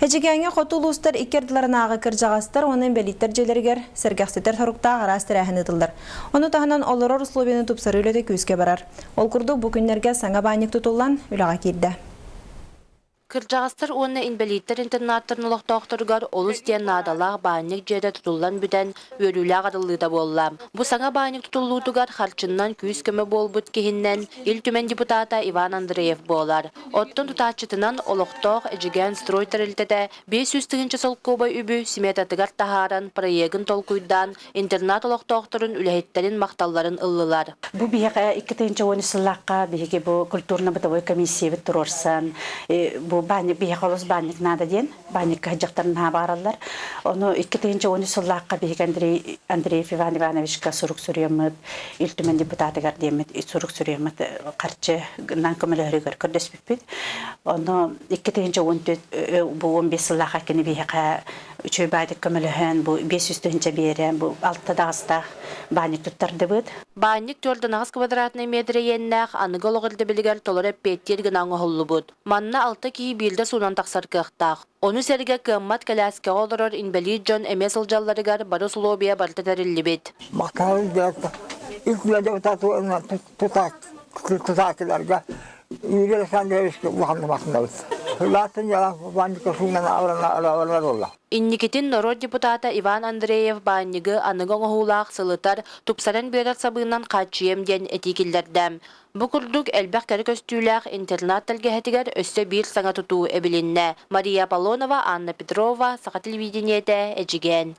Эдьигээҥҥэ хоту улуустар икки ардыларынааҕы кырдьаҕастар уонна инбэлииттэр дьиэлэригэр сэргэхситэр соруктаах араас тэрээһин ыытыллар. Ону таһынан олорор условияны тупсарыы үлэтэ күүскэ барар. Ол курдук бу күннэргэ саҥа баанньык тутуллан үлэҕэ киирдэ. Кырдьаҕастар уонна инбэлииттэр интернаттарын олохтоохторугар олус диэн наадалаах баанньык дьиэтэ тутуллан бүтэн, үөрүүлээх арыллыыта буолла. Бу саҥа баанньык тутуллуутугар харчыннан күүс-көмө буолбут киһиннэн Ил Түмэн депутата Иван Андреев буолар. Оттон тутааччытынан олохтоох Эдьигээн строй тэрилтэтэ 500 тыһыынча солкуобай үбү сметатыгар таһааран, проегын толкуйдаан, интернат олохтоохторун үлэһиттэрин махталларын ыллылар. Бу биһиэхэ 2013 сыллаахха биһиги бу культурно-бытовой комиссиябыт туруорсан, бу баанньык биһиэхэ олус баанньык наада диэн, баанньыкка сылдьахтарын наһаа баараллар. Ону 2013 сыллаахха биһиги Андрей Андреев Иван Ивановичка сурук суруйаммыт, Ил Түмэн депутатыгар диэммит сурук суруйаммыт харчы гынан көмөлөһөрүгэр көрдөспүппүт. Ону 2014 бу 15 сыллаахха кини биһиэхэ үчүгэй баайдык көмөлөһөн, бу 500 тыһыынча биэрэн, бу алта даҕастаах баанньык туттардыбыт. Баанньык 4 квадратнай метр иэннээх аныгы олох ирдэбилигэр толору эппиэттиир гына оҥоһуллубут. Манна алта киһи биирдэ суунан тахсар кыахтаах. Ону сэргэ кыаммат кэлээскэҕэ олорор инбэлиит дьон эмиэ сылдьалларыгар бары усулуобуйа барыта тэриллибит. Махталын тутааччыларга Юрий Александровичка улахан махтанабыт. Лаатын баанньыкка суунан абыралар буолла. Инникитин норуот депутата Иван Андреев баанньыгы аныгы оҥоһуулаах сылытар, тупсаран биэрэр сабыынан хааччыйыам диэн этии киллэрдэ. Бу курдук элбэх кэрэ көстүүлээх интернат тэлгэһэтигэр өссө биир саҥа тутуу эбилиннэ. Мария Аполлонова, Анна Петрова, Саха телевидениетэ, Эдьигээн.